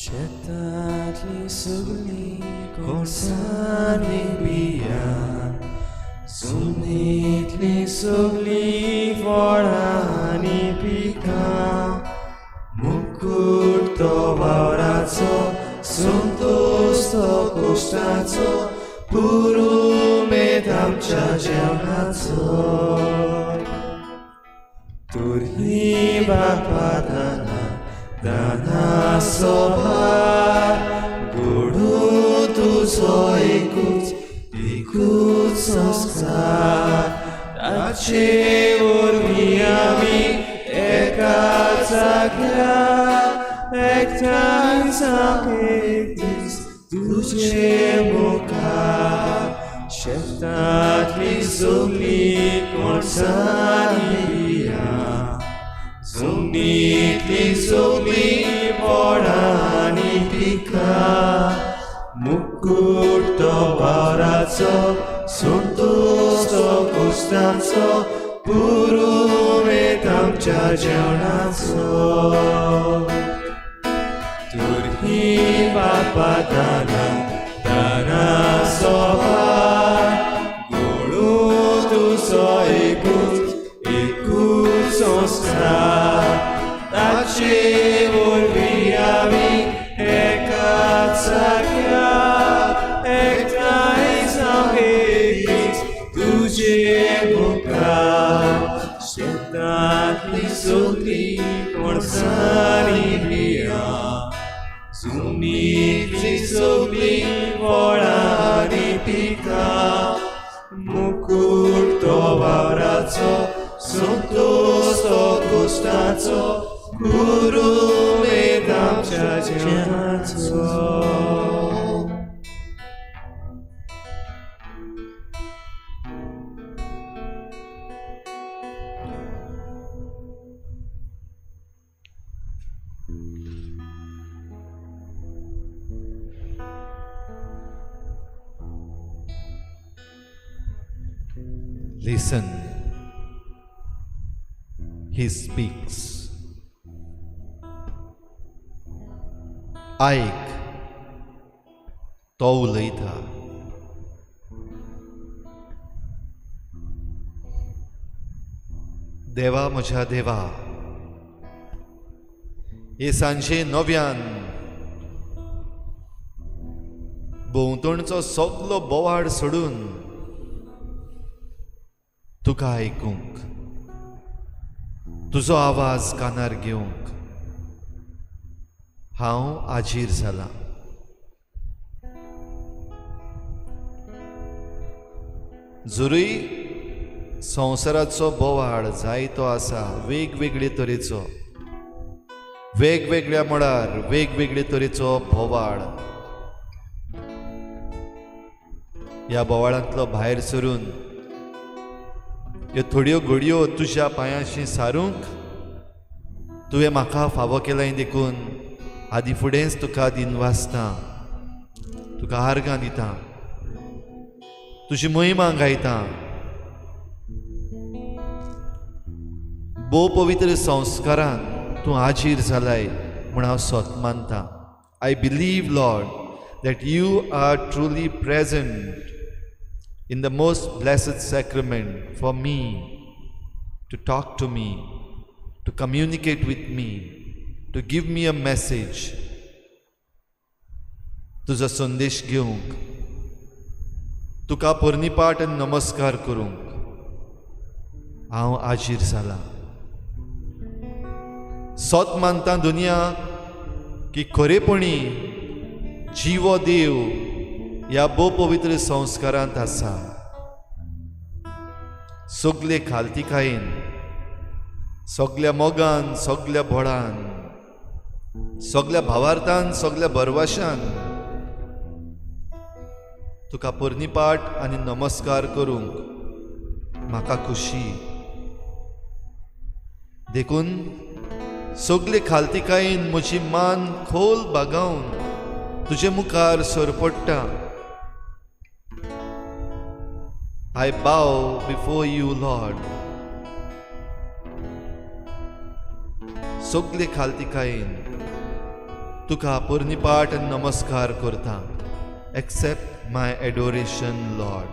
शेतांतली सगळीं कोणसांनी बियां, जमनींतलीं सगळीं फळां आनी पिकां, मुकूट तो वावराचो, संतोश तो कश्टाचो, पुरुमेंत आमच्या जेवणाचो. तुर्ही बापा दाना दाना सोभार, गोडू तुजो एकूच एकूच संस्कार, ताचे वरवीं आमी एकाच जाग्यार एकठांय जावंक एक दीस तुजे मुखार. शेतांतली सगळीं कोणसांनी बियां, जमनींतलीं सगळीं फळां आनी पिकां, मुकूट तो वावराचो, संतोश तो कश्टाचो, पुरुमेंत आमच्या जेवणाचो. तुर्ही बापा दाना दाना सोभार, गोडू तुजो एकूच एकूच संस्कार, ताचे वरवीं आमी एकाच जाग्यार एकठांय जावंक एक दीस तुजे मुखार. शेतांतली सगळीं कोणसांनी बियां, जमनींतलीं सगळीं फळां आनी पिकां, मुकूट तो वावराचो, संतोश तो कश्टाचो, पुरुमेंत आमच्या जेवणाचो. Listen, he speaks. आयक, तो उलयता. देवा, म्हज्या देवा, हे सांजे नव्यान भोंवतणचो सगलो बोवाळ सोडून तुका आयकूंक, तुजो आवाज कानार घेवंक हांव आजीर जालां. जरूय संवसाराचो बोवाळ जायतो आसा, वेगवेगळे तरेचो, वेगवेगळ्या मळार वेगवेगळे तरेचो बोवाळ, ह्या बोवाळांतलो भायर सरून ह्यो थोड्यो घडयो तुज्या पांयांशी सारूंक तुवें म्हाका फावो केलें, देखून आदी फुडेंच तुका दिनवासता, तुका आर्गां दिता, तुजी महिमा गायता. भोव पवित्र संस्कारान तूं आजीर जालाय म्हूण हांव सोत मानता. I believe, Lord, that you are truly present in the most blessed sacrament for me to talk to me, to communicate with me, to give me a message. तुजो संदेश घेवंक, तुका पोरणीपाठ आनी नमस्कार करूंक हांव आजीर जालां. सोत मानता दुनिया की खरेपणी जिवो देव ह्या भोव पवित्र संस्कारांत आसा. सगले खालतिकायेन, सगल्या मोगान, सगल्या बळान, सगल्या भावार्थान, सगल्या भरवशान तुका पोरणीपाठ आनी नमस्कार करूंक म्हाका खुशी. देखून सगले खालतिकायेन म्हजी मान खोल बागावन तुजे मुखार सरपडटा. I bow before you, Lord. सगले खालतिकायेन तुका पोरनीपाट आनी नमस्कार करता. Accept my adoration Lord.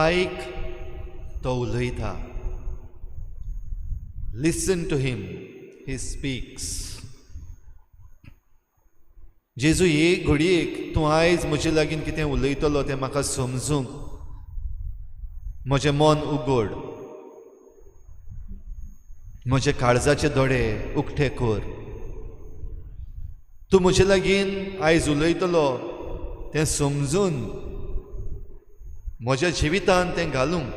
आयक, तो उलयता. Listen to him, he speaks. जेजू, एक घडयेक तूं आयज म्हजे लागीं कितें उलयतलो तें म्हाका समजूंक म्हजें मन उगड, म्हजे काळजाचे दोळे उक्ते कर. तूं म्हजे लागीं आयज उलयतलो तें समजून म्हज्या जिवितान तें घालूंक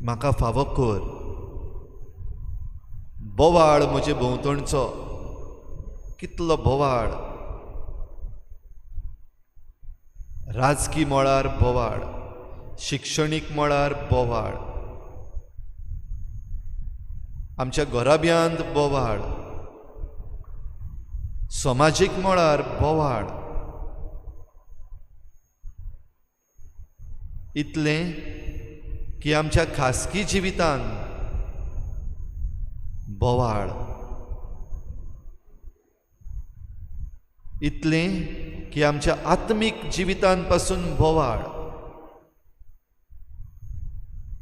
म्हाका फावो कर. बोवाळ म्हजे भोंवतणचो, कितलो बोवाळ, राजकी मळार बोवाळ, शिक्षणीक मळार बोवाळ, आमच्या घराब्यांत बोवाळ, समाजीक मळार बोवाळ. इतलें की आमच्या खासगी जिवितान बोवाळ, इतलें की आमच्या आत्मीक जिवितान पासून बोवाळ.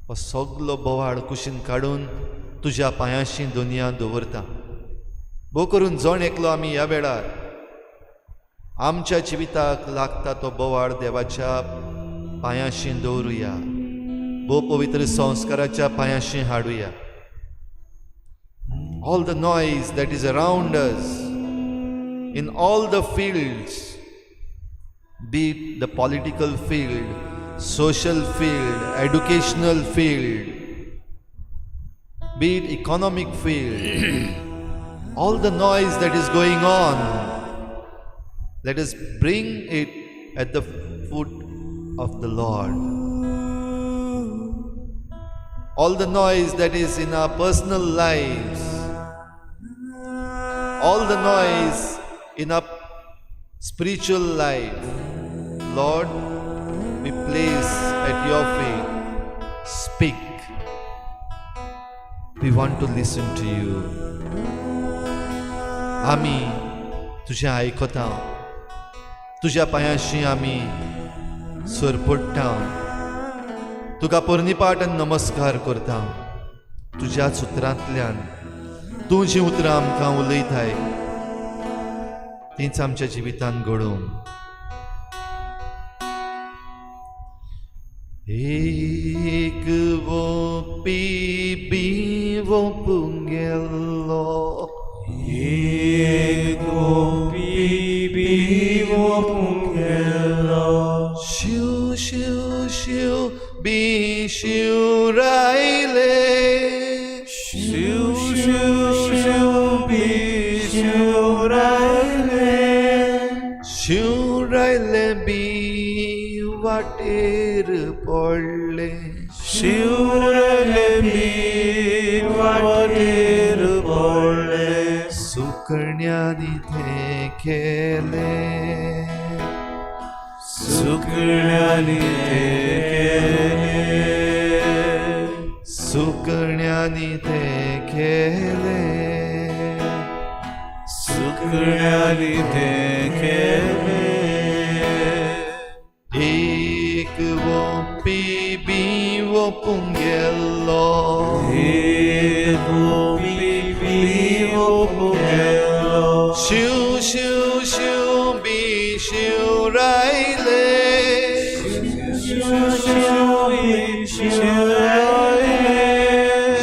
हो सगलो बोवाळ कुशीन काडून तुज्या पांयांशी दुनिया दवरता. भोव करून जण एकलो आमी ह्या वेळार आमच्या जिविताक लागता तो बोवाळ देवाच्या पांयांशी दवरुया, भोव पवित्र संस्काराच्या पांयांशी हाडुया. All the noise that is around us in all the fields, be it the political field, social field, educational field, be it economic field, all the noise that is going on, let us bring it at the foot of the Lord. All the noise that is in our personal lives, all the noise in our spiritual life, Lord, we place at your feet. Speak. We want to listen to you. आमी तुझें आयकता, तुज्या पांयांशी आमी सरपडटा, तुका पोरणीपाट आनी नमस्कार करता. तुज्याच उतरांतल्यान तूं जीं उतरां आमकां उलयताय तींच आमच्या जिवितान घडोवंक. एक वोपी बिवोपूंक गेल्लो, एक वोपी बिवोपूंक गेल्लो, शिव शिव शिव बी शिवरायले, शिव शिव शिव बी शिवरायले, शिवरायले बी वाटेर पडले, शिवरायले बी वाटेर पडले, सुकण्यांनी तें केलें, सुकण्यांनी तें केलें, सुकण्यांनी तें केलें, सुकण्यांनी तें केलें. एक वोपी बिवोपूंक गेल्लो, एक वोपी बिवोपूंक गेल्लो, शिव शिव शिव बी शिवरायले, शिव शिव बी शिवरायले,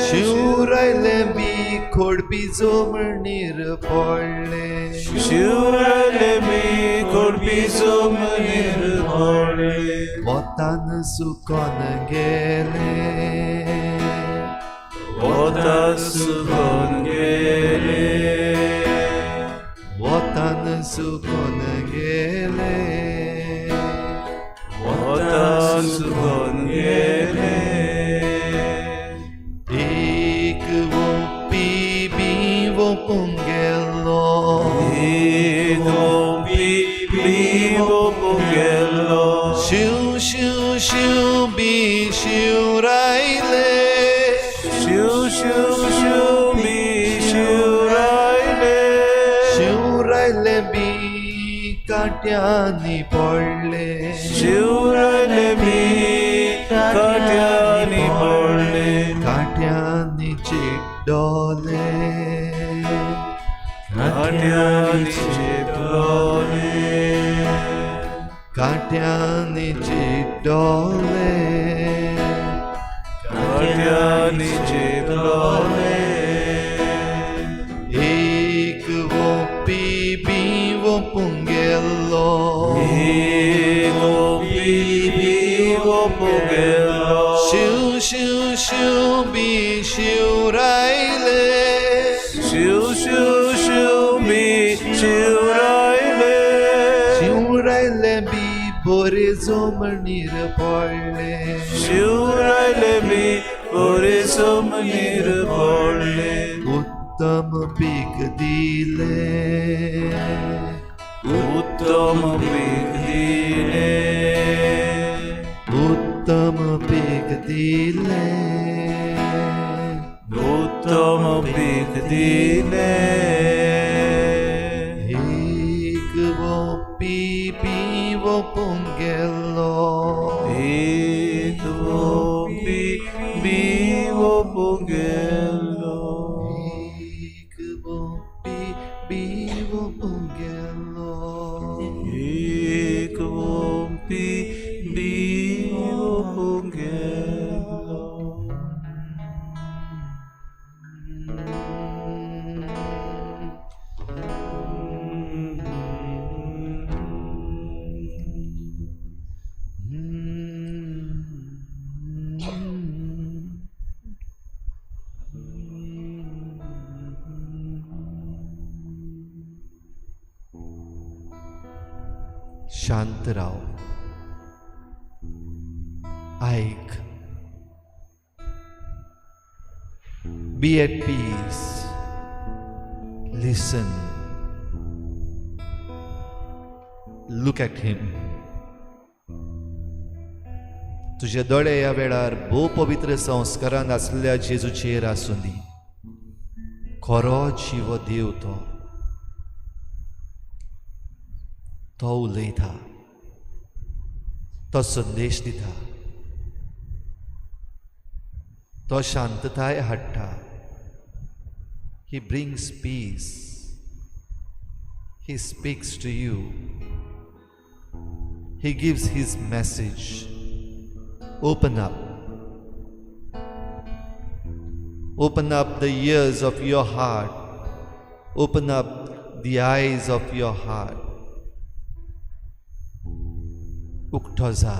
शिवरायले बी खोडपी जमणीर पडले, शिवरायले बी खोडपी जमणीर पडले, वतान सुकोन गेले, वतान सुकोन गेले, वतान सुकोन गेले, वतान सुकोन गेले. एक वोपी शिव शिव शिव बी शिवरायले. शिव शिव शिव बी शिवरायले. शिवरायले बी काट्यांनी पडले. शिवरायले बी काट्यांनी पडले. काट्यांनी चिड्डोले. काट्यांनी चिपलोले. काट्यांनी चिड्डोले. काट्यांनी चिपलोले. एक वोपी बी वोपूंक गेल्लो. एक वोपी बी वोपूंक गेल्लो. शिव शिव शिव बी शिवरायले. शिव शिव शिव बी शिवरायले. शिवरायले बी बोरे जमनीर पडले. शिवरायले बी बोरे जमनीर पडले. उत्तम पीक दिले. उत्तम पीक दिले. उत्तम पीक दिले. उत्तम पीक दिले. एक वोपी बी वोपूंक गेल्लो. एक वोपी बी वोपूंक गेल्लो. एक वोपी बी वोपूंक गेल्लो. एक वोपी बी वोपूंक गेल्लो. शांत राव, आयक. Be at peace. Listen. Look at him. तुजे दोळे ह्या वेळार भोव पवित्र संस्कारान आसलेल्या जेजूचेर आसूं दी. खरो जिवो देव तो. तो उलयता, तो संदेश दिता, तो शांतताय हाडटा. He brings peace. He speaks to you. He gives his message. Open up. Open up the ears of your heart. Open up the eyes of your heart. उकतो जा.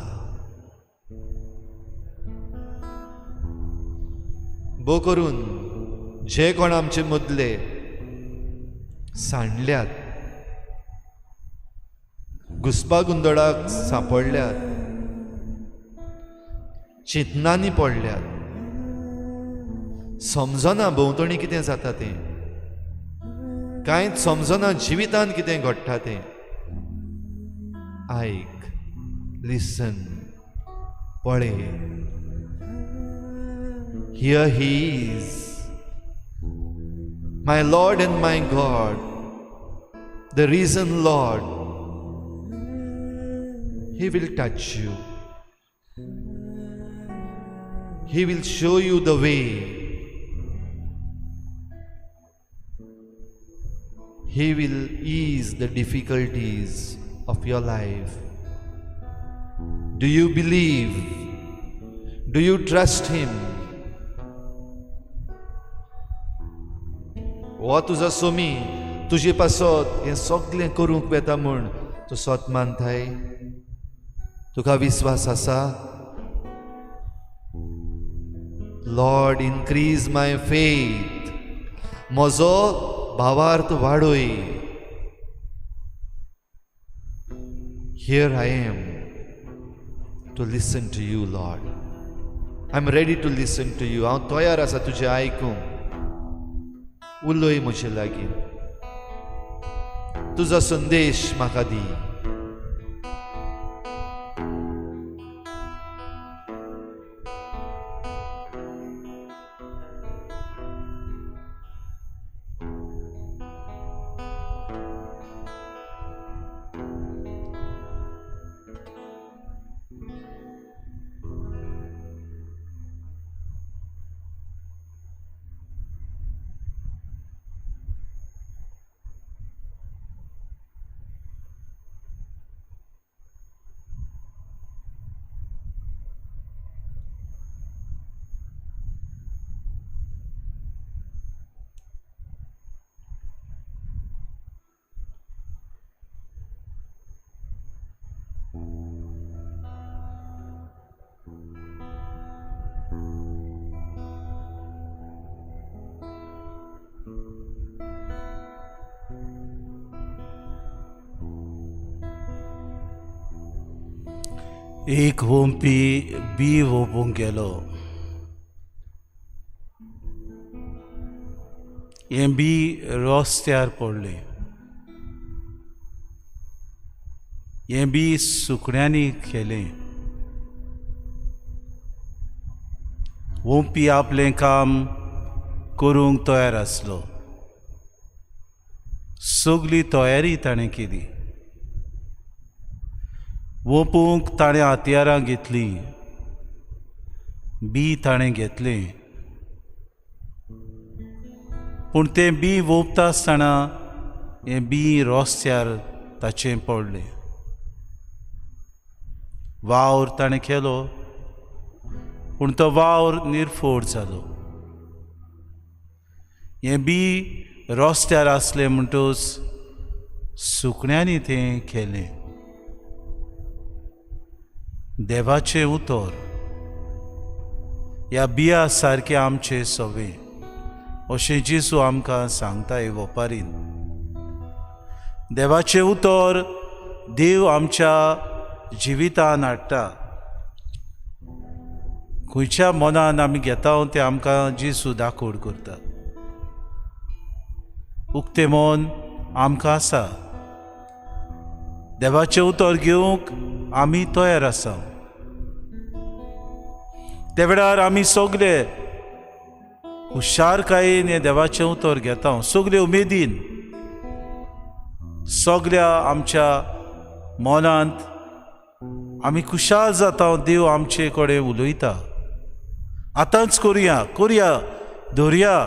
भो करून जे कोण आमचे मदले सांडल्यात, घुसपा गोंदळाक सांपडल्यात, चिंतनांनी पडल्यात, समजना भोंवतणी कितें जाता तें, कांयच समजना जिवितांत कितें घडटा तें, आयक, लिसन, पळय. Here he is, my Lord and my God, the risen Lord. He will touch you. He will show you the way. He will ease the difficulties of your life. Do you believe? Do you trust Him? हो तुजो सोमी तुजे पासत हें सगळें करूंक वेता म्हूण तूं सोत मानताय? तुका विस्वास आसा? Lord, increase my faith. म्हजो भावार्थ वाडय. Here I am to listen to you, Lord. I am ready to listen to you. हांव तयार आसा तुजें आयकूंक. उलय म्हजे लागीं, तुजो संदेश म्हाका दी. एक वोंपी बी वोंपूंक गेलो. हें बी रस्त्यार पडलें. हें बी सुकण्यांनी खेलें. वोंपी आपलें काम करूंक तयार आसलो. सगली तयारी ताणें केली. वोंपूंक ताणें हत्यारां घेतलीं, बी ताणें घेतलें. पूण तें बी वोंपता आसतना हें बी रस्त्यार ताचें पडलें. वावर ताणें केलो, पूण तो वावर निर्फोड जालो. हें बी रस्त्यार आसलें म्हणटच सुकण्यांनी तें केलें. देवाचें उतर ह्या बिया सारकें आमचें सवें अशें जेजू आमकां सांगता हे वपारीन. देवाचें उतर देव आमच्या जिवितान हाडटा. खंयच्या मनान आमी घेता तें आमकां जेजू दाखोवड करता. उक्तें मन आमकां आसा. देवाचें उतर घेवंक आमी तयार आसा. त्या वेळार आमी सगळे हुशारकायेन हें देवाचें उतर घेता, सगळे उमेदीन, सगळ्या आमच्या मनांत आमी खुशाल जाता. देव आमचे कडेन उलयता. आतांच करुया, करुया, धरया,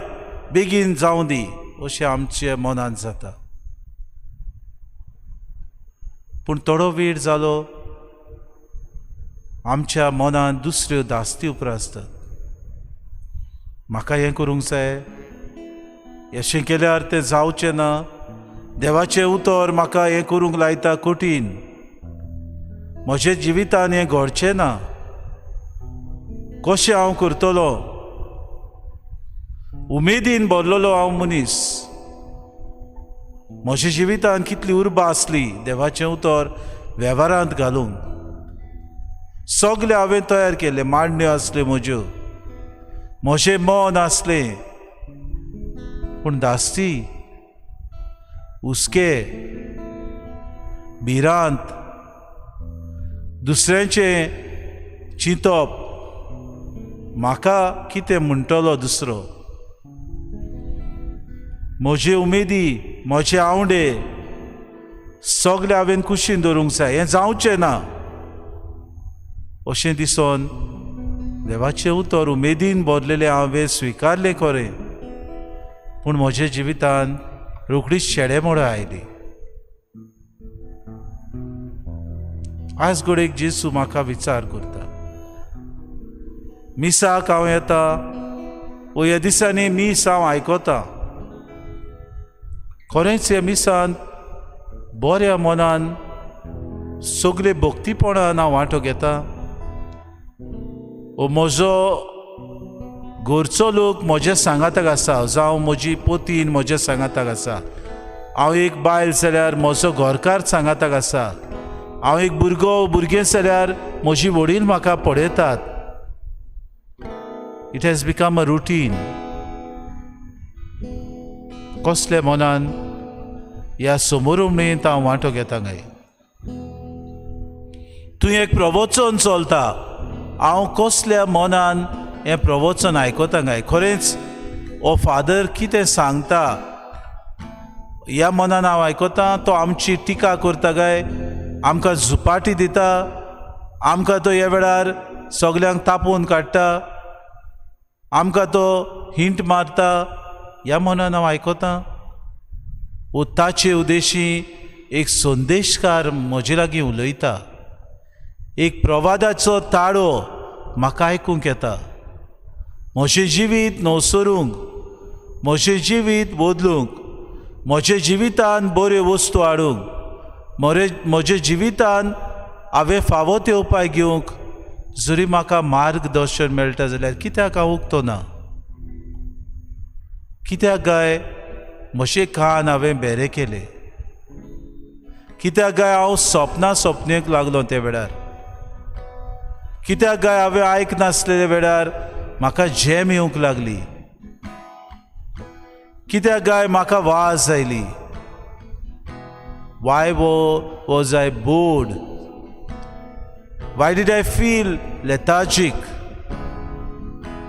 बेगीन जावं दी अशें आमच्या मनांत जाता. पूण थोडो वेळ जालो आमच्या मनांत दुसऱ्यो धास्ती उप्रासतात. म्हाका हें करूंक जाय, अशें केल्यार तें जावचें ना, देवाचें उतर म्हाका हें करूंक लायता कठीण, म्हज्या जिवितान हें घडचें ना, कशें हांव करतलो. उमेदीन भरलेलो हांव मनीस, म्हज्या जिवितान कितली उर्बा आसली देवाचें उतर वेव्हारांत घालूंक. सगळें हांवें तयार केलें, मांडण्यो आसल्यो म्हज्यो, म्हजें मन आसलें, पूण धास्ती, हुस्के, भिरांत, दुसऱ्यांचें चिंतप, म्हाका कितें म्हणटलो दुसरो, म्हजे उमेदी, म्हजे आवडे सगळे हांवें कुशीन दवरूंक जाय, हें जावचें ना अशें दिसून देवाचें उतर उमेदीन भरलेलें हांवें स्विकारलें खरें, पूण म्हज्या जिवितान रोखडीच शेडेमोडां आयली. आज घडयेक जेजू म्हाका विचार करता. मिसाक हांव येता, ओ ह्या दिसांनी मीस हांव आयकता. खरेंच ह्या मिसान बऱ्या मनान सगळे भक्तीपणान हांव वांटो घेता. ओ म्हजो घरचो लोक म्हज्या सांगाताक आसा, जावं म्हजी पोतीन म्हज्या सांगाताक आसा, हांव एक बायल जाल्यार म्हजो घरकार सांगाताक आसा, हांव एक भुरगो भुरगें जाल्यार म्हजी वडील म्हाका पळयतात. It has become a routine. कसल्या मनान ह्या समोरुमणींत हांव वांटो घेता काय? तूं एक प्रवचन चलता, हांव कसल्या मनान हें प्रवचन आयकता काय? खरेंच हो फादर कितें सांगता ह्या मनान हांव आयकता. तो आमची टिका करता काय? आमकां झुपाटी दिता, आमकां तो ह्या वेळार सगल्यांक तापोवन काडटा, आमकां तो हिंट मारता, ह्या मनान हांव आयकता. वो ताचे उद्देशी एक संदेशकार म्हजे लागीं उलयता, एक प्रवादाचो ताळो म्हाका आयकूंक येता. म्हजें जिवीत नवसरूंक, म्हजें जिवीत बदलूंक, म्हज्या जिवितान बऱ्यो वस्तू हाडूंक, म्हज्या जिवितान हांवें फावो ते उपाय घेवंक जरी म्हाका मार्गदर्शन मेळटा जाल्यार कित्याक हांव उक्तो ना? कित्याक काय म्हजे कान हांवें बेरे केले? कित्याक काय हांव सपनां सपनेक लागलो त्या वेळार? कित्याक काय हांवें आयकनासलेल्या वेळार म्हाका झेम येवंक लागली? कित्याक काय म्हाका वाज आयली? Why was I bored? Why did I feel lethargic?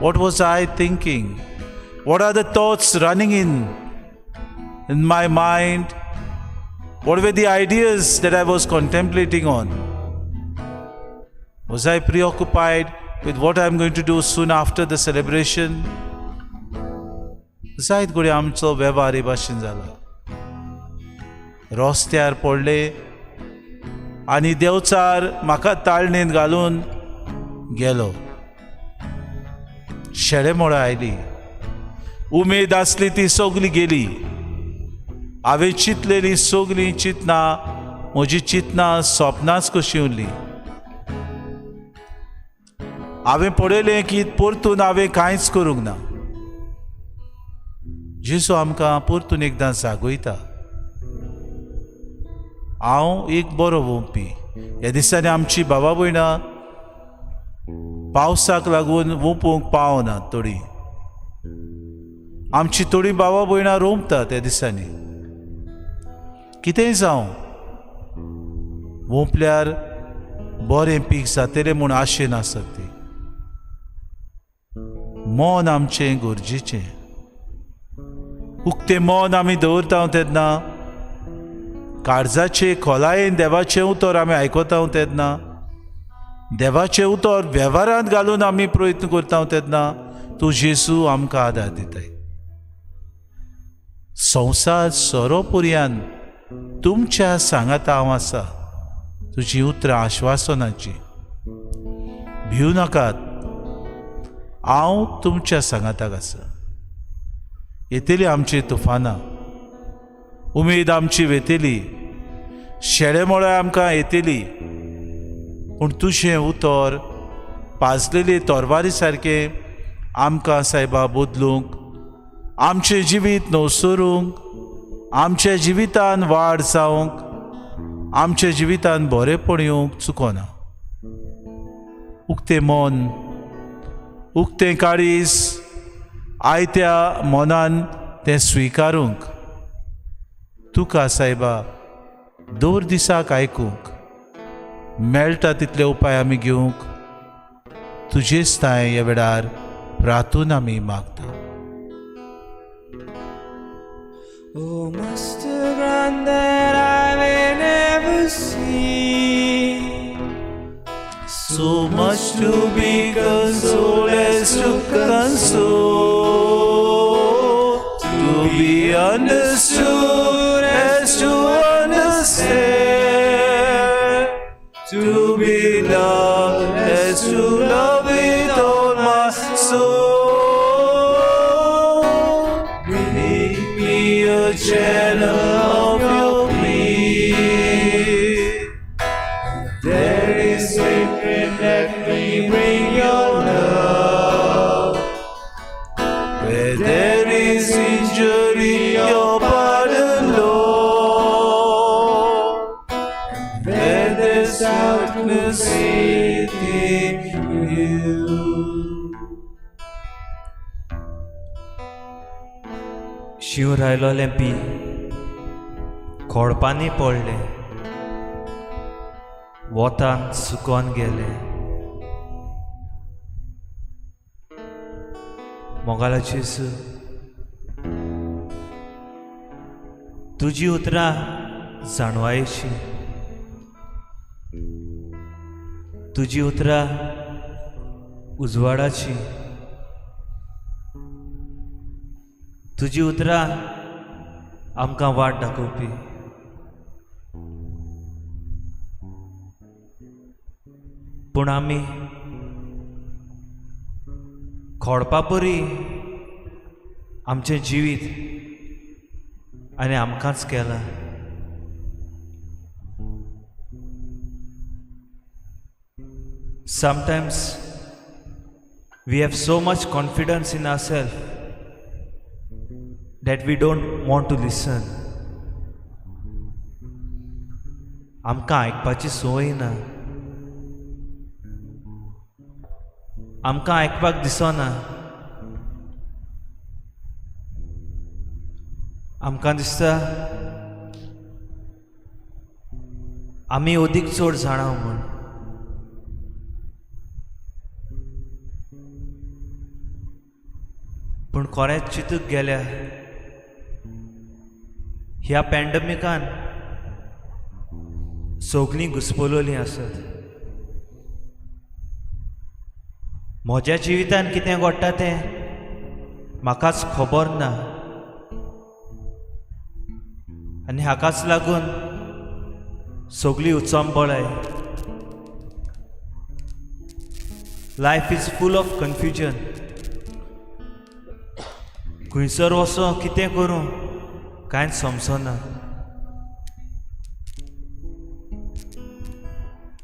What was I thinking? What are the thoughts running in my mind? What were the ideas that I was contemplating on? Was I preoccupied with what I'm going to do soon after the celebration? जायत घडये आमचो वेव्हार हे भाशेन जाला. रस्त्यार पडले आनी देंवचार म्हाका ताळणेंत घालून गेलो. शेळेमोळां आयली, उमेद आसली ती सगली गेली. हांवें चिंतलेली सगलीं चिंतनां, म्हजी चिंतनां सपनांच कशीं उरलीं. हांवें पळयलें की परतून हांवें कांयच करूंक ना. जेजू आमकां परतून एकदां जागयता, हांव एक बरो वोंपी. ह्या दिसांनी आमची बाबा भयणां पावसाक लागून वोंपूंक पावना. थोडीं आमची थोडीं बाबा भयणां रोंपतात. त्या दिसांनी कितेंय जावं, वोंपल्यार बरें पीक जातलें म्हूण आशेन आसत ती. मन आमचें गरजेचें. उक्तें मन आमी दवरता तेन्ना, काळजाचे खोलायेन देवाचें उतर आमी आयकता तेन्ना, देवाचें उतर वेव्हारांत घालून आमी प्रयत्न करता तेन्ना, तूं जेजू आमकां आदार दिताय. संवसार सोरोपुर्यान तुमच्या सांगाता हांव आसा. तुजीं उतरां आश्वासनाची. भिवू नाकात, हांव तुमच्या सांगाताक आसा. येतली आमची तुफानां, उमेद आमची वेतली, शेळेमोळ्या आमकां येतली, पूण तुजें उतर पाजलेली तोरवारी सारकें आमकां सायबा बदलूंक, आमचें जिवीत नवसरूंक, आमच्या जिवितान वाड जावंक, आमच्या जिवितान बरेंपण येवंक चुकोना. उक्तें मन, उक्तें काळीज, आयत्या मनान तें स्विकारूंक, तुका सायबा दर दिसाक आयकूंक मेळटा तितले उपाय आमी घेवंक तुजेच थांय ह्या वेळार प्रार्थून आमी मागता. Oh, Master, grant that I may never see So much to be consoled as to console, to be understood as to understand, to be loved as to love with all my soul. Make me a channel of your peace. There is hatred, let me bring your love. Where there is injury, your pardon, Lord. Where there's darkness, faith in you. शींव रायलोलें बी खोडपांनी पडलें, वोतान सुकोन गेलें. मोगाला जेजू, तुजी उतरां जाणवायेची, तुजी उतरां उजवाडाची, तुजी उतरां आमकां वाट दाखोवपी. पूण आमी खोडपा परी आमचें जिवीत आनी आमकांच केलां. Sometimes we have so much confidence in ourselves that we don't want to listen. आमकां आयकपाची संवय ना. आमकां आयकपाक दिसना. आमकां दिसता आमी अदीक चड जाणा म्हूण. पूण खरेंच चिंतूंक गेल्यार ह्या पॅन्डमिकान सगलीं घुस्पलोलीं आसत. म्हज्या जिवितान कितें घडटा तें म्हाकाच खबर ना आनी हाकाच लागून सगळी उचंबळाय. Life is full of confusion. खंयसर वचों, कितें करूं, कांयच समजना.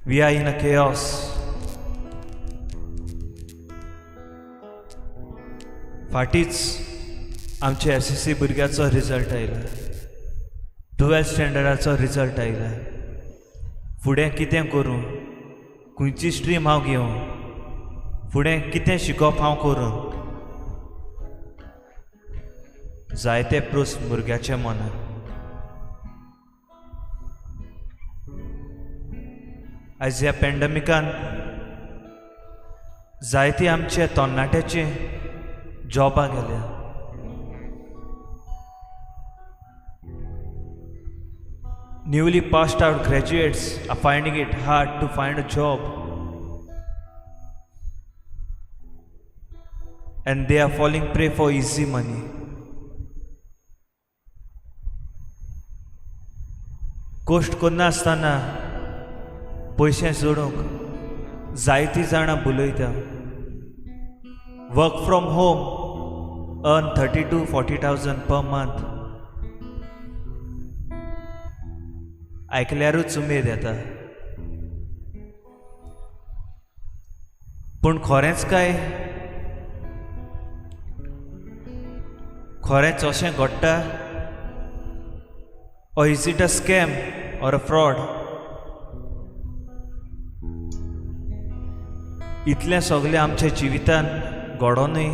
We are in a chaos. फाटींच आमच्या एसएससी भुरग्याचो रिजल्ट आयला, टुवेल्थ स्टँडर्डाचो रिजल्ट आयला. फुडें कितें करूं, खंयची स्ट्रीम हांव घेवं, फुडें कितें शिकप हांव करूं, जायते प्रस्न भुरग्याच्या मनान. आयज ह्या पॅन्डमिकान जायते आमचे तरणाट्याचे जॉबां गेल्या. Newly passed out graduates are finding it hard to find a job, and they are falling prey for easy money. कश्ट करनासतना पयशे जोडूंक जायतीं जाणां बुलयता. Work from home, earn 30 to 40 thousand per month. आयकल्यारूच उमेद येता. पूण खरेंच काय खरेंच अशें घडटा, or is it a scam or a fraud? इतलें सगळें आमच्या जिवितान घडोनूय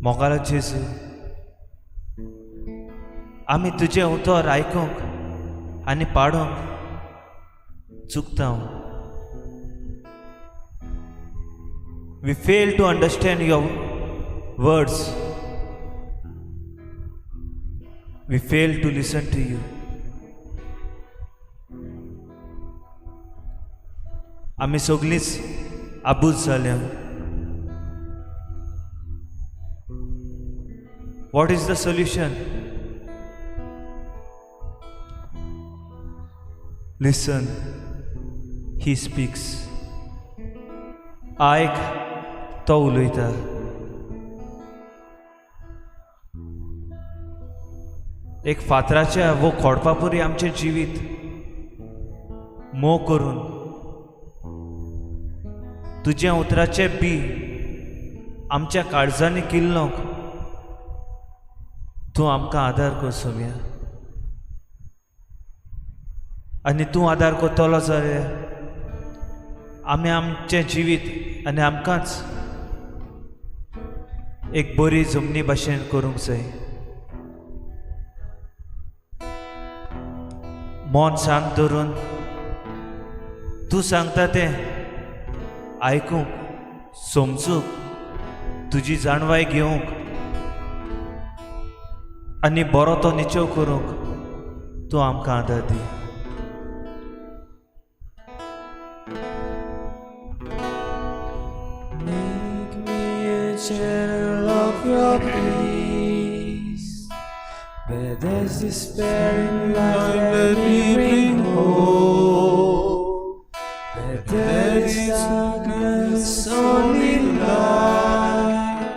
मोगालो जेजू, आमी तुजें उतर आयकूंक आनी पाडूंक चुकता. We fail to understand your words. We fail to listen to you. आमी सगलींच आबूज जाल्या. What is the solution? Listen, he speaks. आयक, तो उलयता. एक फातराच्या वो खोडपापुरी आमचें जिवीत मोव करून तुज्या उतराचें बी आमच्या काळजांनी किल्लोंक तूं आमकां आदार कर सोम्या. आनी तूं आदार करतलो जाल्यार आमी आमचें जिवीत आनी आमकांच एक बरी जमनी भाशेन करूंक जाय. मन शांत धरून तूं सांगता तें आयकूंक, समजूंक, तुजी जाणवाय घेवंक आनी बरो तो निचेव करूंक तूं आमकां आदार दी. Make me a channel of your peace. Where there's despair in life, let me bring hope. Where there is darkness, only light.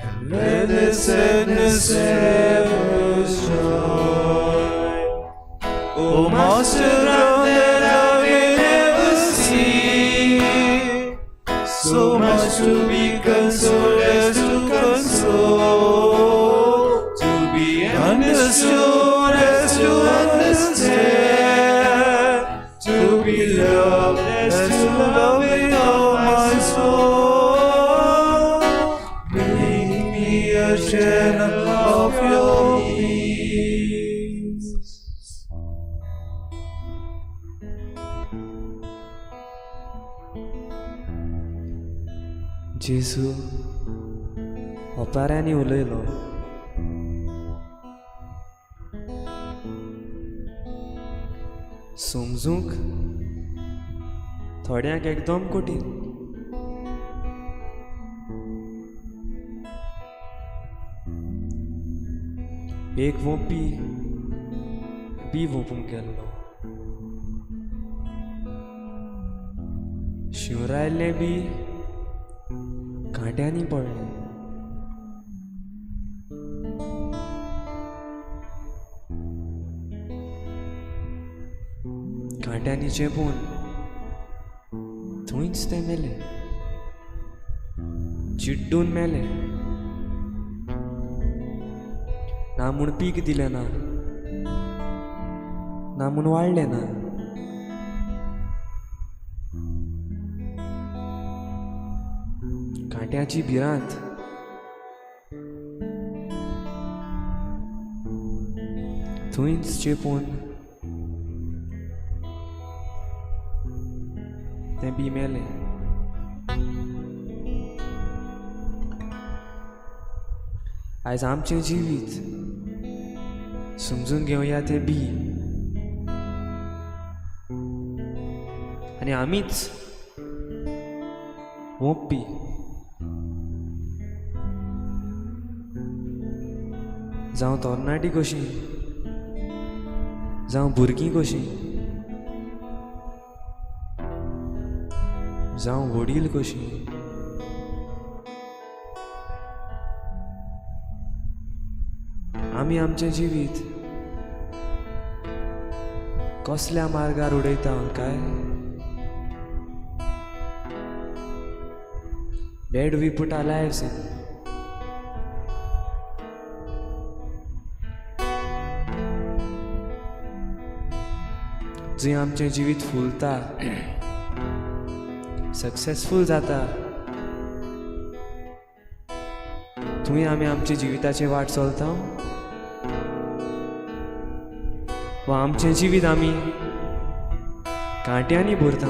And where there's sadness, ever joy. O Master, grant that I may never see so much to be consoled as to console, To be understood as to understand, to be loved as to love with all my soul. channel of your peace. जेजू ओपाऱ्यांनी उलयलो. समजूंक थोड्यांक एकदम कठीण. एक वोंपी बी वोंपूंक गेल्लो. शिंवरायल्लें बी कांट्यांनी पडलें. कांट्यांनी चेपून थंयच तें मेलें, चिड्डून मेलें. ना म्हूण पीक दिलें ना, ना म्हूण वाडलें ना. कांट्याची भिरांत थंयच चेपून तें बी मेलें. आयज आमचें जिवीत समजून घेवया तें बी, आनी आमीच वोंपी. जावं तरणाटी कशीं, जावं भुरगीं कशीं, जावं वडील कशीं, आमी आमचें जिवीत कसल्या मार्गार उडयता काय? Where do we put our lives in? जंय आमचें जिवीत फुलता, सक्सेसफूल जाता, थंय आमी आमच्या जिविताची वाट चलता वा आमचें जिवीत आमी कांट्यांनी भरता?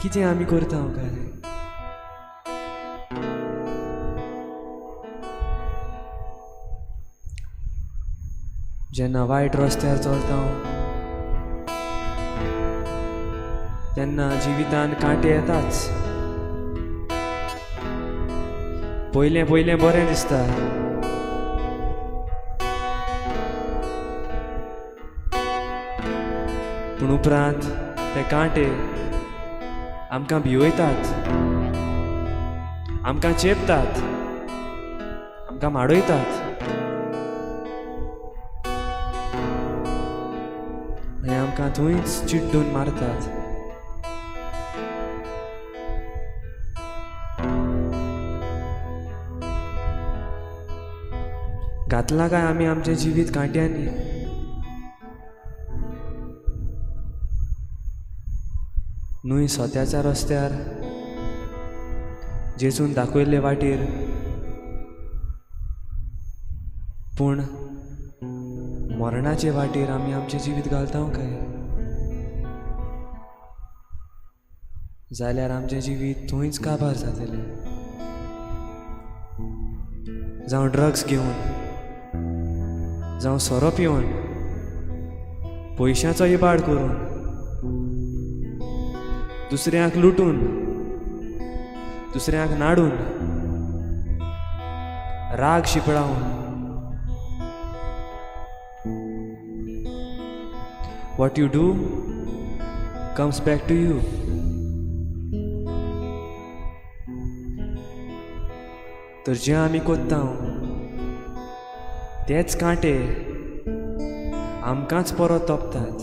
कितें आमी करता काय? जेन्ना वायट रस्त्यार चलता तेन्ना जिवितान कांटे येताच. पयलें पयलें बरें दिसता, पूण उपरांत ते कांटे आमकां भिवयतात, आमकां चेपतात, आमकां माडयतात आनी आमकां थंयच चिड्डून मारतात. घातलां काय आमी आमचें जिवीत कांट्यांनी? न्हय सोत्याच्या रस्त्यार जेजून दाखयल्ले वाटेर, पूण मरणाचे वाटेर आमी आमचें जिवीत घालता काय? जाल्यार आमचें जिवीत थंयच काबार जातलें. जावं ड्रग्स घेवन, जावं सोरो पिवन, पयशांचो इबाड करून, दुसऱ्यांक लुटून, दुसऱ्यांक नाडून, राग शिंपडावन. What you do comes back to you. तर जें आमी कोत्ता तेच कांटे आमकांच परत तोपतात.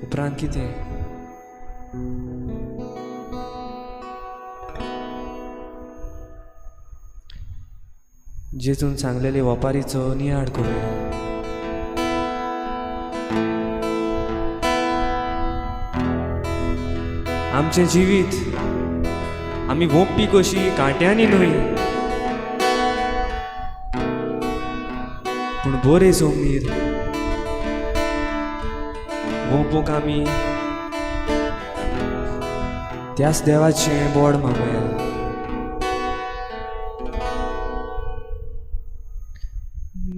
उपरांत कितें? जेजून सांगलेले वपारीचो नियाळ करुया. आमचें जिवीत आमी वोंपी कशी कांट्यांनी न्हय, पूण बरे जमनीर वोंपूंक आमी त्याच देवाचें बोड मागया.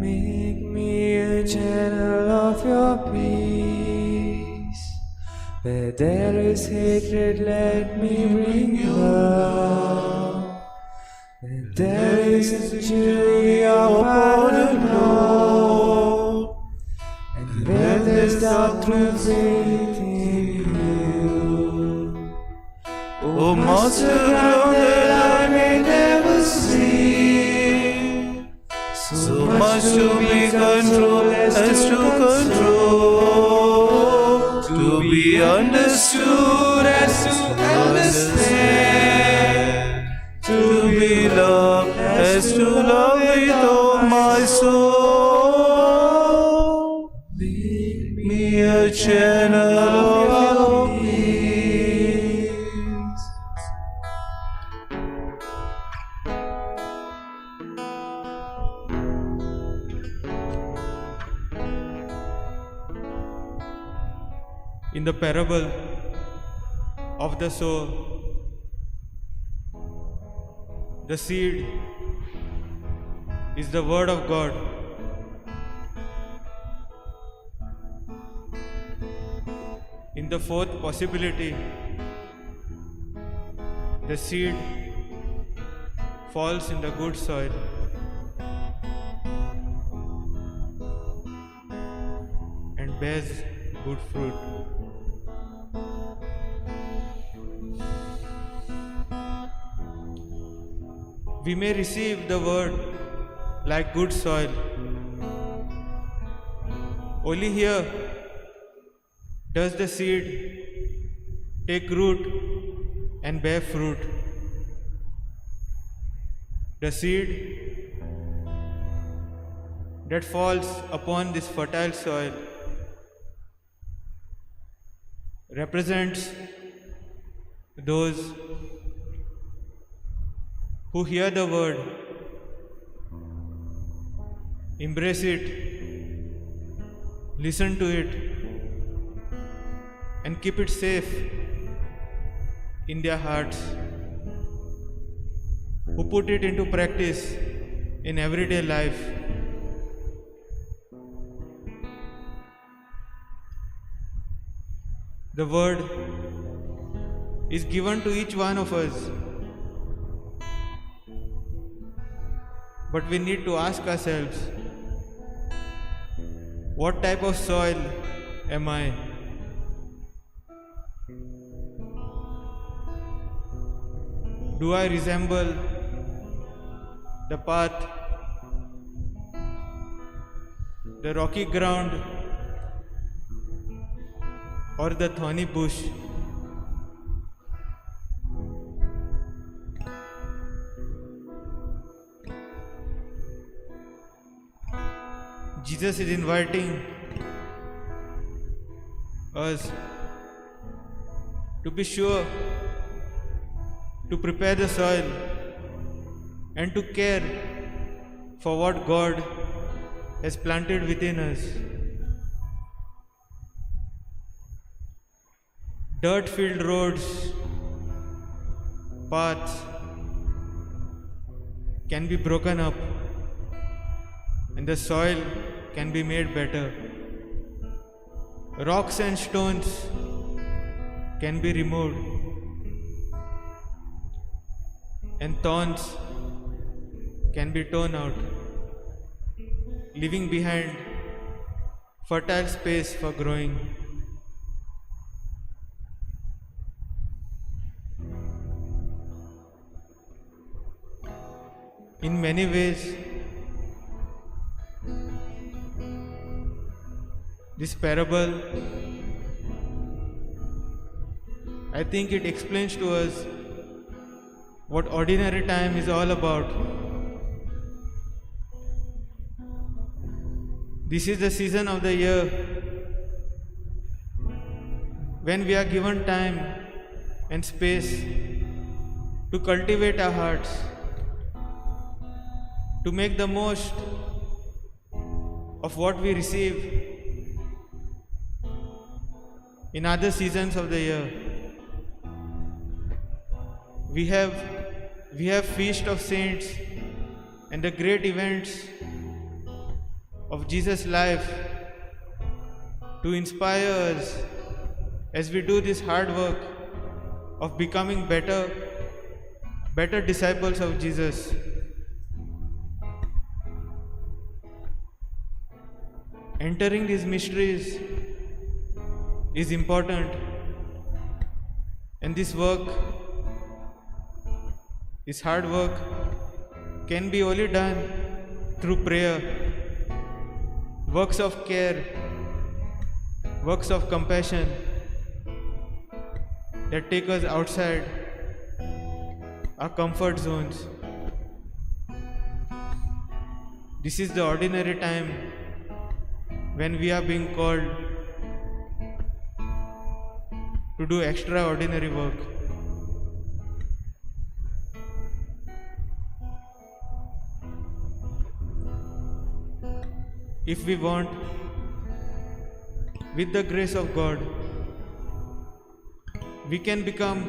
Make me a channel of your peace. Where there is hatred, let me bring love. Where there is injury, your pardon flow. And where there's doubt, through faith in you. O Master, ground that I may never see, so much to be controlled as to control, to be understood as to understand, to be loved as to love with all my soul. Make me a channel of your peace. In the parable of the sower, the seed is the word of God. In the fourth possibility, the seed falls in the good soil. And bears good fruit. We may receive the word like good soil. Only here does the seed take root and bear fruit. The seed that falls upon this fertile soil represents those who hear the word, embrace it, listen to it, and keep it safe in their hearts, who put it into practice in everyday life. The word is given to each one of us, but we need to ask ourselves, what type of soil am I? Do I resemble the path, the rocky ground, or the thorny bush? Jesus is inviting us to be sure to prepare the soil and to care for what God has planted within us. Dirt-filled roads, paths can be broken up and the soil can be made better. Rocks and stones can be removed and thorns can be torn out, leaving behind fertile space for growing. In many ways, this parable, I think it explains to us what ordinary time is all about. This is the season of the year when we are given time and space to cultivate our hearts, to make the most of what we receive in other seasons of the year. We have feast of saints and the great events of Jesus' life to inspire us as we do this hard work of becoming better disciples of Jesus. Entering these mysteries is important, and this work, this hard work, can be only done through prayer, works of care, works of compassion that take us outside our comfort zones. This is the ordinary time when we are being called to do extraordinary work. If we want, with the grace of God, we can become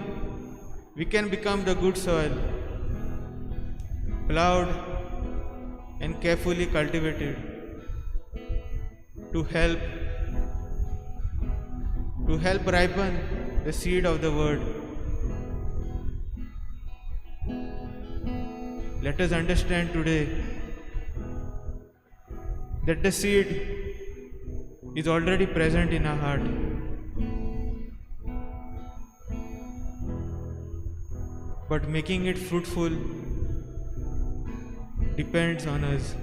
the good soil, plowed and carefully cultivated to help ripen the seed of the word. Let us understand today that the seed is already present in our heart. But making it fruitful depends on us.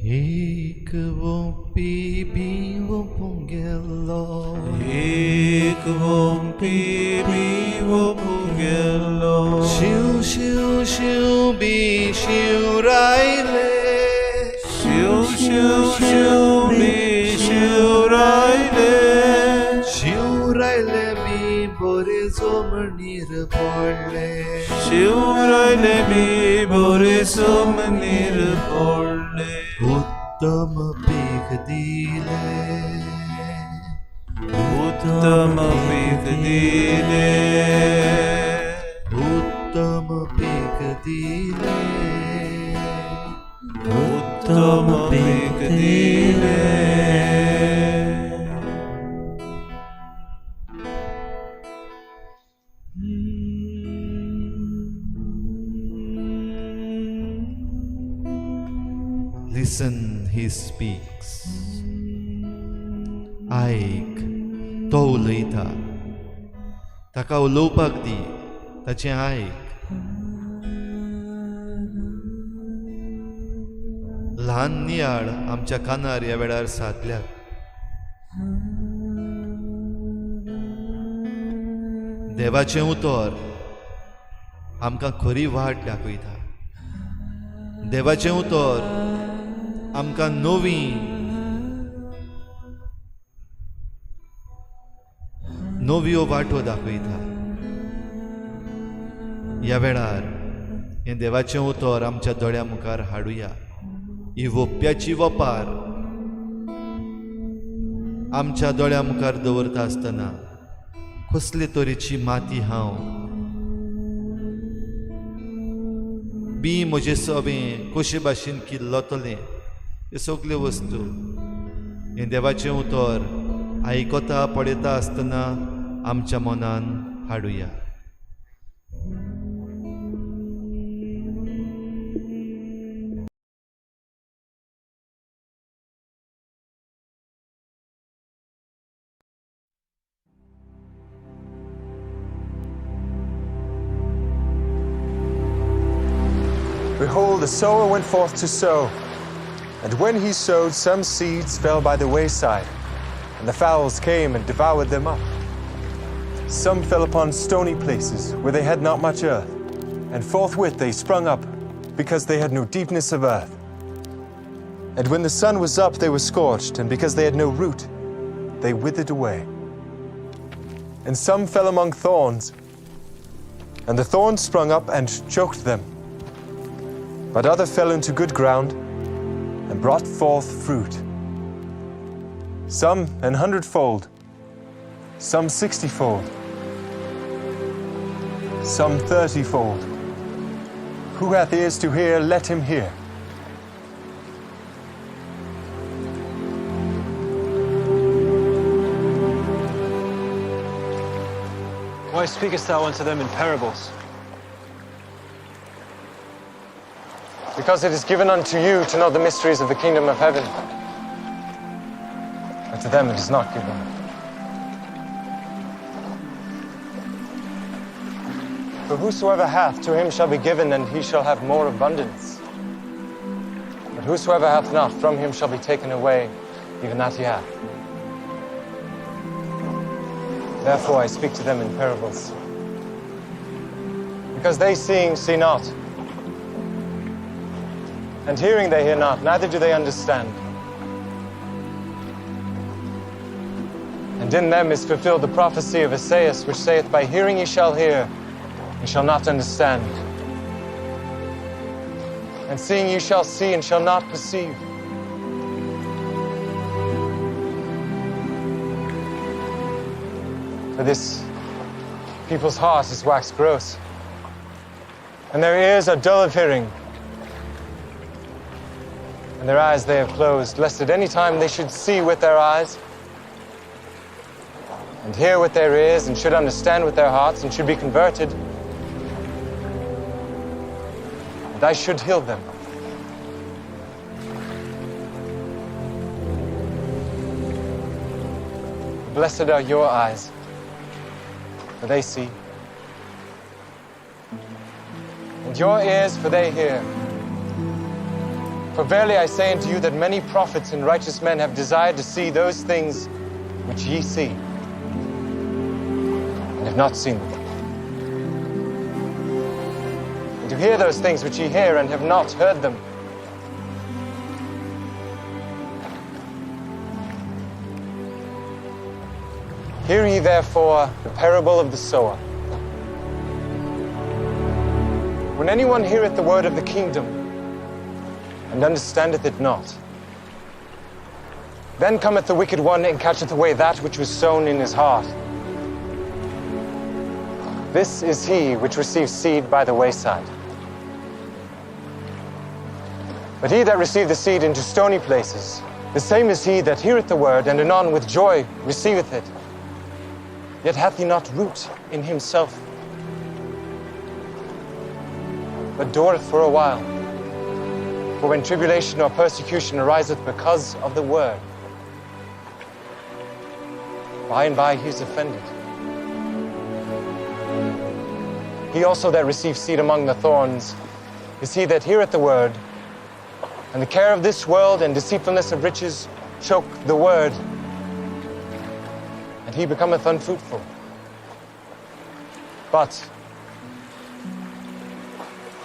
एक वोपी Vivo पुंगेलो, एक वोपी Vivo पुंगेलो, Shiv Shiv Shiv बी शिव रायले, शिव शिव शिव बी शिव रायले, शिव रायले बी बोरे सोमनीर पडले, शिव रायले बी बोरे सोमनीर पडले, उत्तम पीक दिले, उत्तम पीक दिले, उत्तम पीक दिले, उत्तम पीक दिले. Listen, he speaks. आयक, तो उलयता, ताका उलोवपाक दी, ताचें आयक. ल्हान नियाळ आमच्या कानार ह्या वेळार सादल्यात. देवाचें उतर आमकां खरी वाट दाखयता. देवाचें उतर आमकां नवी नव्यो वाटो दाखयता. ह्या वेळार हें देवाचें उतर आमच्या दोळ्या मुखार हाडुया. ही वोप्याची वपार आमच्या दोळ्या मुखार दवरता आसतना कसले तरेची माती हांव बी म्हजें सवें कशे भाशेन किल्लतलें, ह्यो सगल्यो वस्तू हें देवाचें उतर आयकता पळयता आसतना आमच्या मनान हाडुया. Behold, the sower went forth to sow. And when he sowed, some seeds fell by the wayside, and the fowls came and devoured them up. Some fell upon stony places where they had not much earth, and forthwith they sprung up, because they had no deepness of earth. And when the sun was up, they were scorched, and because they had no root, they withered away. And some fell among thorns, and the thorns sprung up and choked them. But other fell into good ground and brought forth fruit. Some an hundredfold, some sixtyfold, some thirtyfold. Who hath ears to hear, let him hear. Why speakest thou unto them in parables? Because it is given unto you to know the mysteries of the kingdom of heaven, but to them it is not given. For whosoever hath, to him shall be given, and he shall have more abundance. But whosoever hath not, from him shall be taken away even that he hath. Therefore I speak to them in parables, because they seeing see not, and hearing they hear not, neither do they understand. And in them is fulfilled the prophecy of Esaias, which saith, By hearing ye shall hear, and shall not understand. And seeing ye shall see, and shall not perceive. For this people's heart is waxed gross, and their ears are dull of hearing, and their eyes they have closed, lest at any time they should see with their eyes, and hear with their ears, and should understand with their hearts, and should be converted, and I should heal them. Blessed are your eyes, for they see, and your ears, for they hear. For verily I say unto you that many prophets and righteous men have desired to see those things which ye see, and have not seen them, and to hear those things which ye hear, and have not heard them. Hear ye therefore the parable of the sower. When anyone heareth the word of the kingdom, and understandeth it not, then cometh the wicked one and catcheth away that which was sown in his heart. This is he which receives seed by the wayside. But he that received the seed into stony places, the same is he that heareth the word, and anon with joy receiveth it. Yet hath he not root in himself, but dureth for a while. For when tribulation or persecution ariseth because of the word, by and by he is offended. He also that received seed among the thorns is he that heareth the word, and the care of this world and deceitfulness of riches choke the word, and he becometh unfruitful. But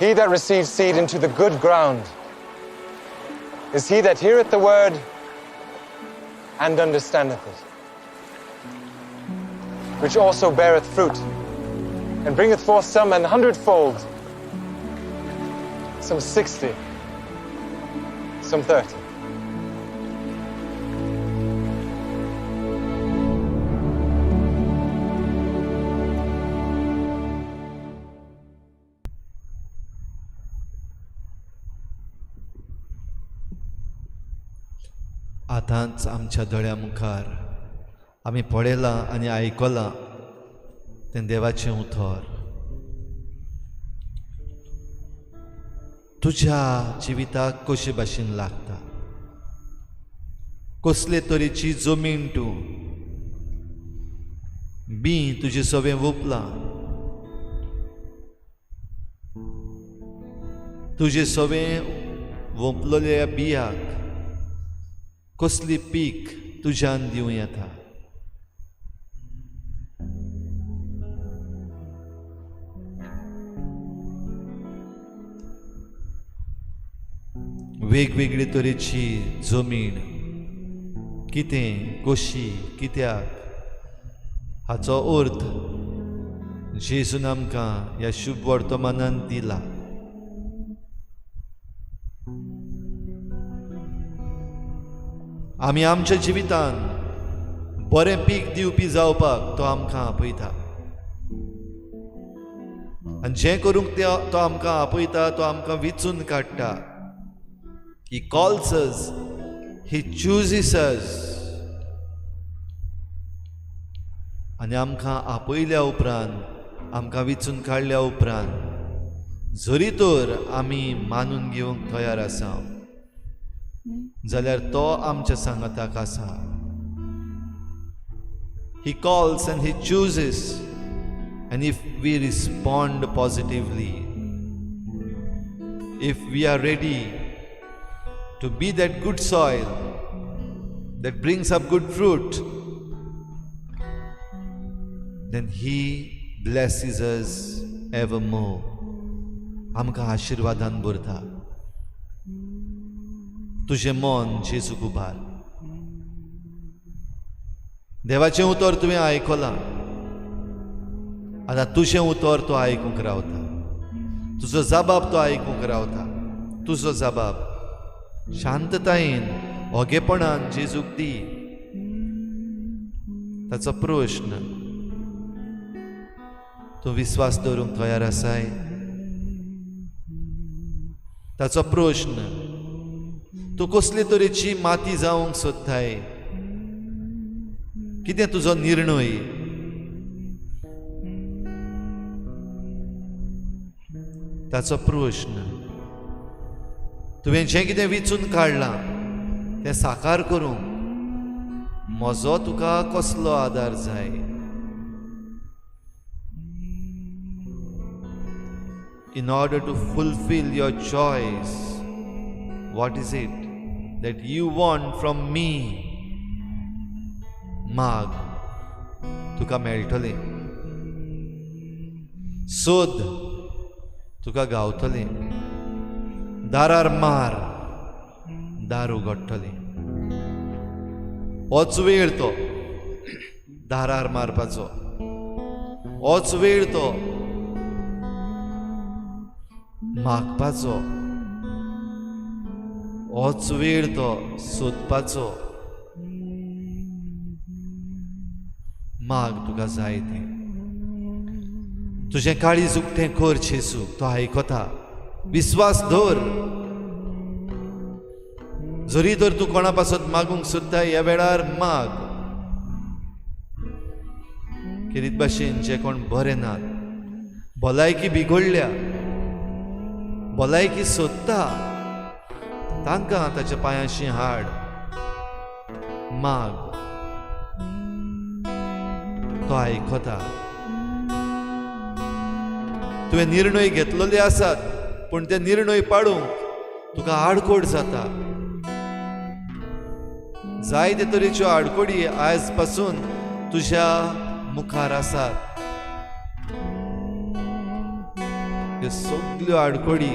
he that receives seed into the good ground is he that heareth the word and understandeth it, which also beareth fruit, and bringeth forth some an hundredfold, some 60, some 30. आतांच आमच्या दोळ्या मुखार आमी पळयलां आनी आयकलां तें देवाचें उतर. तुज्या जिविताक कशे भाशेन लागता, कसले तरेची जमीन तूं बी तुजें सगळें वोपलां, तुजें सगळें वोंपलोल्या बियाक कसली पीक तुज्यान दिवं येता. वेगवेगळे तरेची जमीन कितें, कशी, कित्याक हाचो अर्थ जेजून आमकां ह्या शुभ वर्तमानान दिला. आमी आमच्या जिवितान बरें पीक दिवपी जावपाक तो आमकां आपयता आनी जें करूंक तो आमकां आपयता, तो आमकां विचून काडटा. He calls us, He chooses us. आनी आमकां आपयल्या उपरांत, आमकां विचून काडल्या उपरांत जरी तर आमी मानून घेवंक तयार आसा जाल्यार तो आमच्या सांगाताक आसा. He calls and He chooses, and if we respond positively, if we are ready to be that good soil that brings up good fruit, then He blesses us evermore. आमकां आशिर्वादान भरता. तुजें मन जेजूक उबार. देवाचें उतर तुवें आयकलां, आतां तुजें उतर तो आयकूंक रावता, तुजो जबाब तो आयकूंक रावता. तुजो जबाब शांततायेन ओगेपणान जेजूक दी. ताचो प्रश्न, तूं विस्वास दवरूंक तयार आसाय? ताचो प्रश्न, तूं कसले तरेची माती जावंक सोदताय? कितें तुजो निर्णय? ताचो प्रश्न, तुवें जें कितें विचून काडलां तें साकार करूंक म्हजो तुका कसलो आदार जाय? In order to fulfill your choice, what is it that you want from me? माग, तुका मेळटलें. सोद, तुका गावतलें. दारार मार, दार उगडटलें. होच वेळ तो दारार मारपाचो, होच वेळ तो मागपाचो, होच वेळ तो सोदपाचो. माग, तुका जाय तें. तुजें काळीज उक्तें कर जेजू, तो आयकता. विस्वास धर. जरी तर तूं कोणा पासत मागूंक सोदता ह्या वेळार माग. खेरीत भाशेन जे कोण बरे नात, भलायकी बिगडल्या, भलायकी सोदता, तांकां ताच्या पांयांशी हाड, माग, तो आयकता. तुवें निर्णय घेतलेले आसात, पूण ते निर्णय पाडूंक तुका आडकोड जाता. जायते तरेच्यो आडकोडी आयज पासून तुज्या मुखार आसात. ह्यो सगल्यो आडकोडी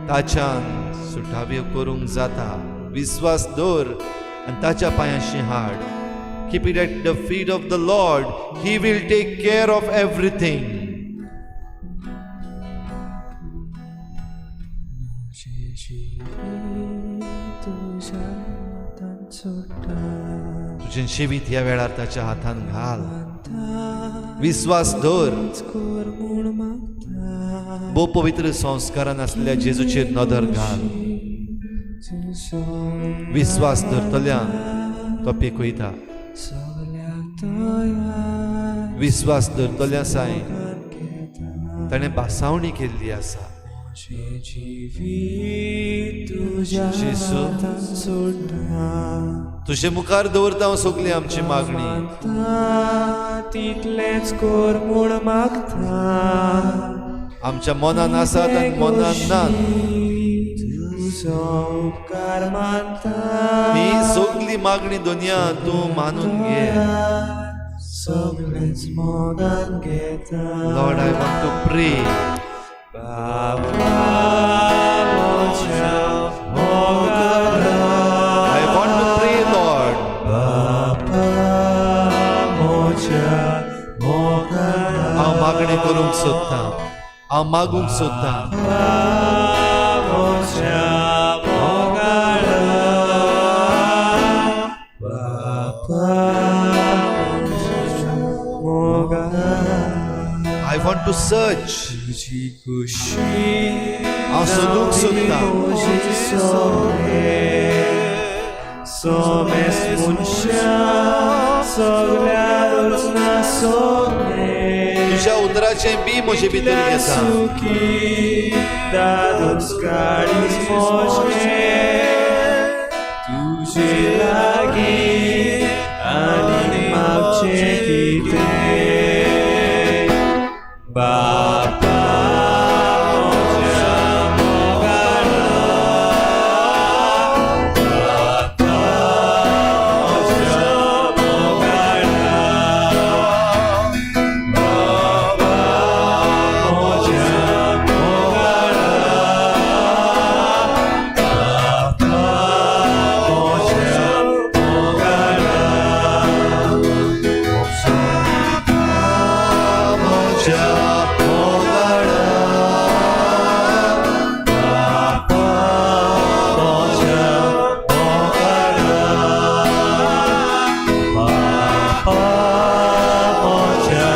ताच्यान सुटाव्यो करूंक जाता. विस्वास दवर आनी ताच्या पांयांशी हाड. Keep it at the feet of the Lord. He will take care of everything. तुजें जिवीत ह्या वेळार ताच्या हातान घाल. विस्वास दवर. भोव पवित्र संस्कारान आसलेल्या जेजूचेर नदर घाल. विस्वास धरतल्या तो पेकयता. विस्वास धरतल्या साय ताणें भासावणी केल्ली आसा. जेजू, तुजे मुखार दवरता हांव सगली आमची मागणी. तितलेंच कर म्हूण मागता. आमच्या मनान आसात आनी मनान नात. तुजो उपकार मानता. ही सगली मागणी दुनिया तूं मानून घे. सगळेंच मोगान घेता. Lord, I want to pray. बापा म्हज्या मोगाळा. I want to pray, Lord. बापा म्हज्या मोगाळा. हांव मागणें करूंक सोदतां, हांव मागूंक सोदतां. म्हज्या मोगाळा. बापा म्हज्या मोगाळा. I want to search. तुजी खुशी हांव सोदूंक सोदतां. म्हजी सोबे सोमेस मनशा सगळ्या ना सोबे. तुज्या उतराचें बी म्हजे भितर घेता. सुखी दादूच काळीज म्हजें तुजे लागीं आनी मागचें कितें. बापा म्हज्या मोगाळा. बापा म्हज्या मोगाळा. बापा म्हज्या मोगाळा. बापा म्हज्या मोगाळा. म्हज्या मोगाळा. बापा म्हज्या मोगाळा. बापा म्हज्या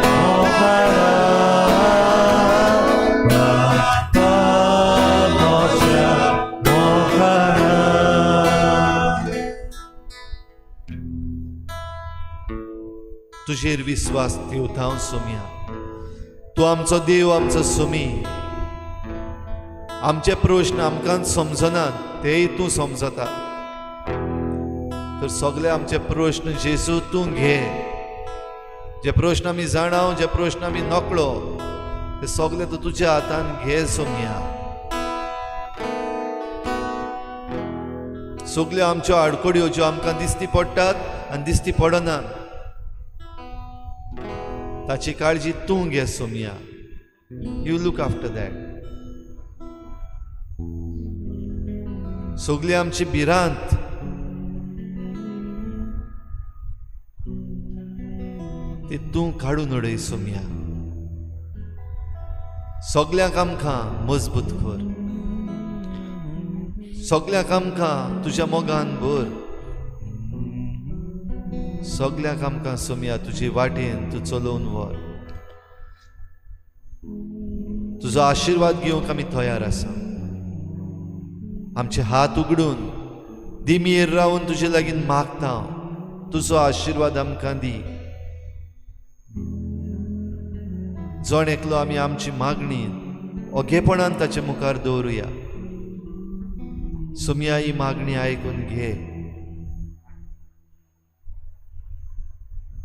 मोगाळा. बापा म्हज्या मोगाळा. तुजेर विस्वास ठेवता हांव सोमया. तूं आमचो देव, आमचो सोमी. आमचे प्रश्न आमकां समजनात, तेय तूं समजता. तर सगळे आमचे प्रश्न जेजू तूं घे. जे प्रश्न आमी जाणाव, जे प्रश्न आमी नकळो, ते सगळे तूं तुज्या हातान घे सोमया. सगल्यो आमच्यो आडखळ्यो ज्यो आमकां दिसती पडटात आनी दिसती पडनात, ताची काळजी तूं घे Somaiya. You look after that. सगली आमची भिरांत ती तूं काडून उडय सोमया. सगल्यांक आमकां मजबूत कर, सगल्यांक आमकां तुज्या मोगान भर. सगल्यांक आमकां सोमया तुजे वाटेन तूं चलोवन व्हर. तुजो आशिर्वाद घेवंक आमी तयार आसा. आमचे हात उगडून दिमयेर रावन तुजे लागीं मागता, तुजो आशिर्वाद आमकां दी. जण एकलो आमी आमची मागणी ओगेपणान ताचे मुखार दवरुया. सोमया, ही मागणी आयकून घे.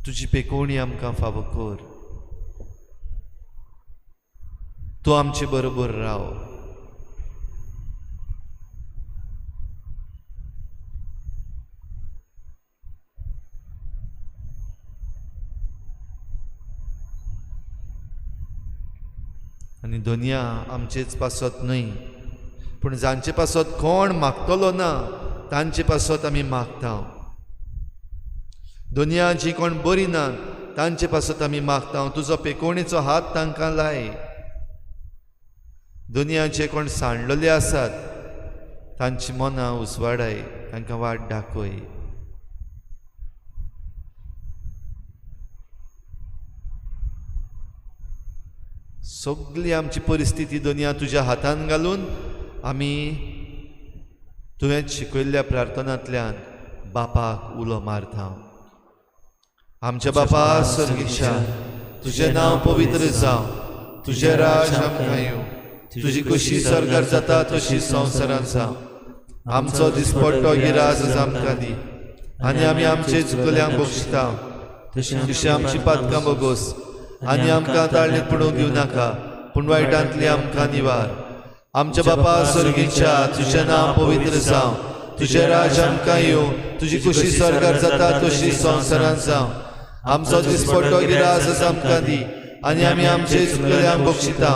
तुजी पेकोवणी आमकां फावो कर. तूं आमचे बरोबर राव. आनी दुनिया आमचेच पासत न्हय, पूण जांचे पासत कोण मागतलो ना तांचे पासत आमी मागता. दुनिया जी कोण बरी ना तांचे पासत आमी मागता. तुजो पेकोवणेचो हात तांकां लाय. दुनिया जे कोण सांडलेले आसात तांची मनां उजवाडाय, तांकां वाट दाखय. सगली आमची परिस्थिती दुनिया तुज्या हातान घालून आमी तुवें शिकयल्ल्या प्रार्थनांतल्यान बापाक उलो मारता. आमच्या बापा सर्गीच्या, तुजें नांव पवित्र जावं, तुजें राज आमकां येवं, तुजी कशी सर्गार जाता तशी संवसारांत जावं. आमचो दिसपट्टो गिरास आमकां दी आनी आमी आमचे चुकल्यांक बक्षिता तशी आमची पातकां बोगोस आनी आमकां ताळणीत पडूंक दिवं नाका, पूण वायटांतली आमकां निवार. आमच्या बापा सर्गीच्या, तुजें नांव पवित्र जावं, तुजें राज आमकां येवं, तुजी खुशी स्वर्गार जाता तशी संवसारांत जावं. आमचो दिसपट्टो गिरास आमकां दी आनी आमी आमचे चुकलेल्यांक बक्षिता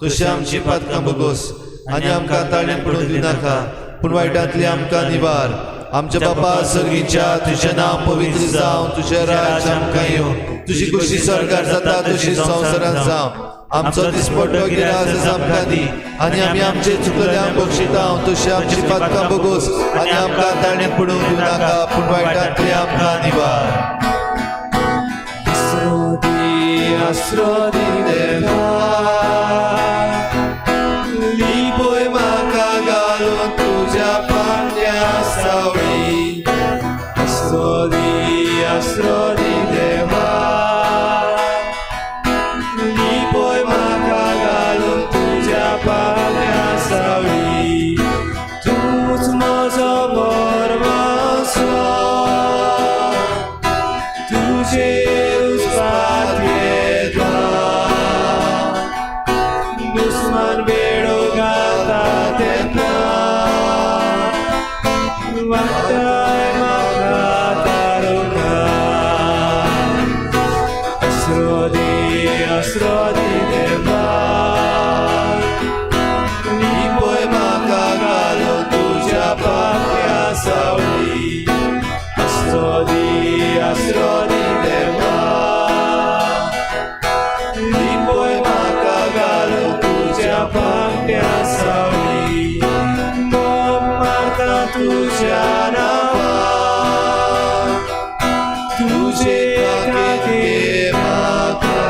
तशी आमची पातकां भोगोस आनी आमकां ताणें पडून दिनाका, पूण वायटांतली आमकां निवार. आमच्या बापा सर्गीच्या, तुजें नांव पवित्र जावं, तुजें राज आमकां येवं, तुजी खुशी स्वर्गार जाता तशी संवसारांत जावं. आमचो दिसपट्टो गिरास आमकां दी आनी आमी आमचे चुकलेल्यांक बक्षिता तशी आमची पातकां भोगोस आनी आमकां ताणें पडून दिनाका, पूण वायटांतली आमकां निवार. आसरो दी, आसरो दी देवा, लिपय म्हाका घालून तुज्या पांगऱ्या सावळी. आसरो दी, आसरो दी देवा, लिपय म्हाका घालून तुज्या पांगऱ्या सावळी. तूंच म्हजो भरवंसो, तुजेरूच पातयेता. दुस्मान बेडो घालता तेन्ना वाटाय म्हाका तारुका. आसरो दी, आसरो दी देवा, लिपय म्हाका घालून तुज्या पांगऱ्या सावळी. आसरो दी, आसरो दी देवा, लिपय म्हाका घालून तुज्या पांगऱ्या सावळी. बोब मारता तुज्या नांवान, तुजे खातीर म्हाका.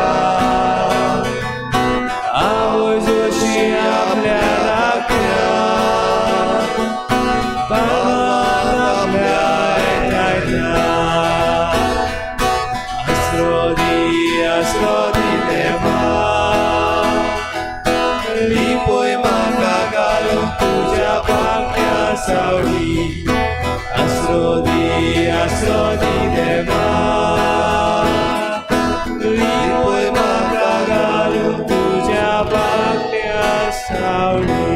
आवय जशी आपल्या धाकट्याक बाबान आपल्या एकठांयता. आसरो दी, आसरो दी देवा, लिपय म्हाका घालून तुज्या पांगऱ्या सावळी. आसरो दी, आसरो दी देवा, लिपय म्हाका घालून तुज्या पांगऱ्या सावळी.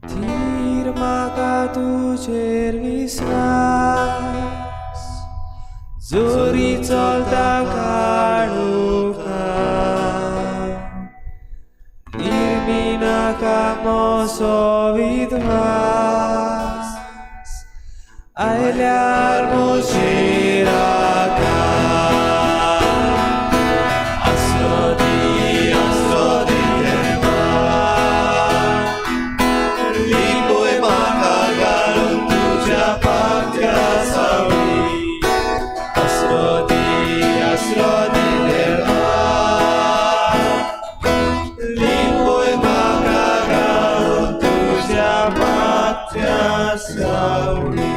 थीर म्हाका तुजेर विस्वास, जोरी चलता काळोखा, निर्मिनाका म्हजो विद्वास, आयल्यार म्हजेर आकार. आसरो दी, आसरो दी देवा, लिपय म्हाका घालून तुज्या पांगऱ्या सावळी. आसरो दी, आसरो दी देवा, लिपय म्हाका घालून तुज्या पांगऱ्या सावळी.